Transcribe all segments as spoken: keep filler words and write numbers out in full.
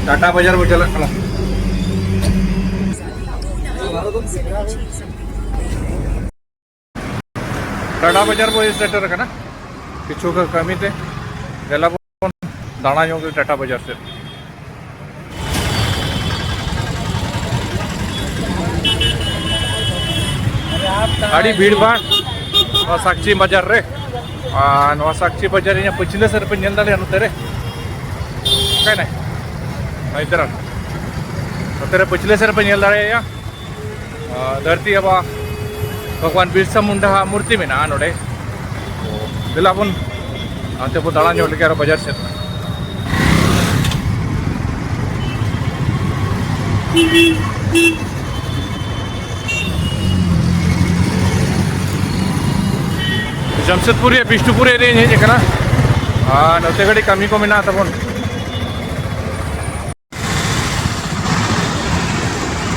ᱴᱟᱴᱟ ᱵᱟᱡᱟᱨ ᱵᱚ ᱪᱟᱞᱟᱜ ᱠᱟᱱᱟ᱾ ᱴᱟᱴᱟ ᱵᱟᱡᱟᱨ ᱵᱚ ᱦᱮᱡ ᱥᱮᱴᱮᱨ ᱟᱠᱟᱱᱟ᱾ ᱠᱤᱪᱷᱩ ᱠᱚ ᱠᱟᱹᱢᱤ ᱛᱮ᱾ ᱫᱮᱞᱟ ᱵᱚᱱ ᱫᱟᱬᱟ ᱧᱚᱜ ᱞᱮ ᱴᱟᱴᱟ ᱵᱟᱡᱟᱨ ᱥᱮᱫ᱾ ᱟᱹᱰᱤ ᱵᱷᱤᱲ ᱵᱷᱟᱲ ᱱᱚᱣᱟ ᱥᱟᱠᱪᱤ ᱵᱟᱡᱟᱨ ᱨᱮ᱾ ᱟᱨ ᱱᱚᱣᱟ ᱥᱟᱠᱪᱤ ᱵᱟᱡᱟᱨ ᱨᱮᱭᱟᱜ ᱯᱟᱹᱪᱷᱞᱟᱹ ᱥᱮᱫ ᱨᱮᱯᱮ ᱧᱮᱞ ᱫᱟᱲᱮᱭᱟᱜᱼᱟ, ᱱᱚᱛᱮ ᱨᱮ᱾ ᱚᱠᱟᱭ ᱱᱟᱭ? ᱦᱳᱭ, ᱤᱫᱷᱟᱨ ᱟ᱾ ᱱᱚᱛᱮ ᱨᱮ ᱯᱟᱹᱪᱷᱞᱟᱹ ᱥᱮᱫ ᱨᱮᱯᱮ ᱧᱮᱞ ᱫᱟᱲᱮᱭᱟᱭᱟ᱾ ᱟᱨ ᱫᱷᱟᱹᱨᱛᱤ ᱟᱵᱟ ᱵᱷᱚᱜᱽᱣᱟᱱ ᱵᱤᱨᱥᱟ ᱢᱩᱱᱰᱟ ᱦᱟᱜ ᱢᱩᱨᱛᱤ ᱢᱮᱱᱟᱜᱼᱟ ᱱᱚᱰᱮ᱾ ᱫᱮᱞᱟ ᱵᱚᱱ ᱦᱟᱱᱛᱮ ᱵᱚᱱ ᱫᱟᱬᱟ ᱧᱚᱜ ᱞᱮᱜᱮ ᱟᱨᱚ ᱵᱟᱡᱟᱨ ᱥᱮᱫ᱾ ᱡᱟᱢᱥᱮᱫᱽᱯᱩᱨ ᱨᱮᱭᱟᱜ ᱵᱤᱥᱱᱩᱯᱩᱨ ᱮᱨᱤᱭᱟᱧ ᱦᱮᱡ ᱟᱠᱟᱱᱟ᱾ ᱟᱨ ᱱᱚᱛᱮ ᱠᱟᱹᱴᱤᱡ ᱠᱟᱹᱢᱤ ᱠᱚ ᱢᱮᱱᱟᱜ ᱛᱟᱵᱚᱱ᱾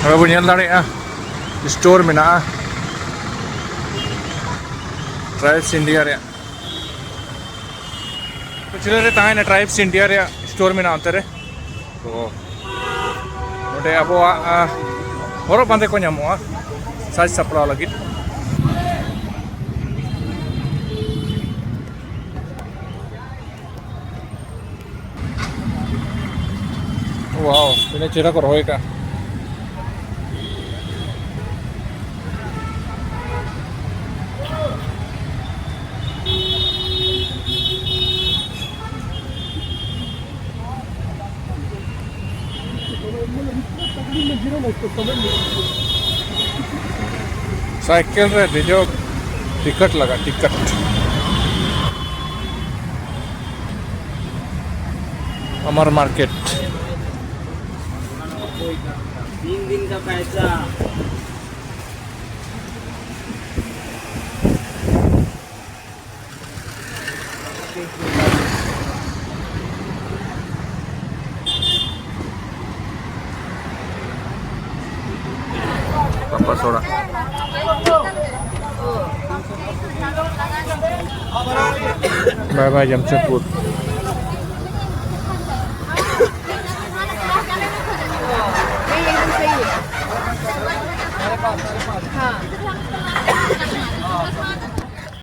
ᱱᱚᱰᱮ ᱵᱚᱱ ᱧᱮᱞ ᱫᱟᱲᱮᱭᱟᱜᱼᱟ, ᱥᱴᱳᱨ ᱢᱮᱱᱟᱜᱼᱟ ᱴᱨᱟᱭᱵᱥ ᱤᱱᱰᱤᱭᱟ ᱨᱮᱭᱟᱜ᱾ ᱯᱟᱹᱪᱷᱞᱟᱹ ᱨᱮ ᱛᱟᱦᱮᱱᱟ ᱴᱨᱟᱭᱵᱥ ᱤᱱᱰᱤᱭᱟ ᱨᱮᱭᱟᱜ ᱥᱴᱳᱨ ᱢᱮᱱᱟᱜᱼᱟ ᱚᱱᱛᱮ ᱨᱮ᱾ ᱛᱚ ᱱᱚᱰᱮ ᱟᱵᱚᱣᱟᱜ, ᱟ, ᱦᱚᱨᱚᱜ ᱵᱟᱸᱫᱮ ᱠᱚ ᱧᱟᱢᱚᱜᱼᱟ, ᱥᱟᱡᱽ ᱥᱟᱯᱲᱟᱣ ᱞᱟᱹᱜᱤᱫ᱾ ᱣᱟᱣ, ᱛᱤᱱᱟᱹᱜ ᱪᱮᱦᱨᱟ ᱠᱚ ᱨᱚᱦᱚᱭ ᱠᱟᱜᱼᱟ᱾ ᱥᱟᱭᱠᱮᱞ ᱨᱮ ᱫᱮᱡᱚᱜ ᱴᱤᱠᱤᱴ ᱞᱟᱜᱟᱜ, ᱴᱤᱠᱤᱴ᱾ ᱟᱢᱟᱨ ᱢᱟᱨᱠᱮᱴ᱾ तीन दिन का पैसा। ᱜᱟᱯᱟ ᱥᱚᱲᱟ᱾ ᱵᱟᱭ ᱵᱟᱭ ᱡᱟᱢᱥᱮᱫᱽᱯᱩᱨ᱾ हाँ।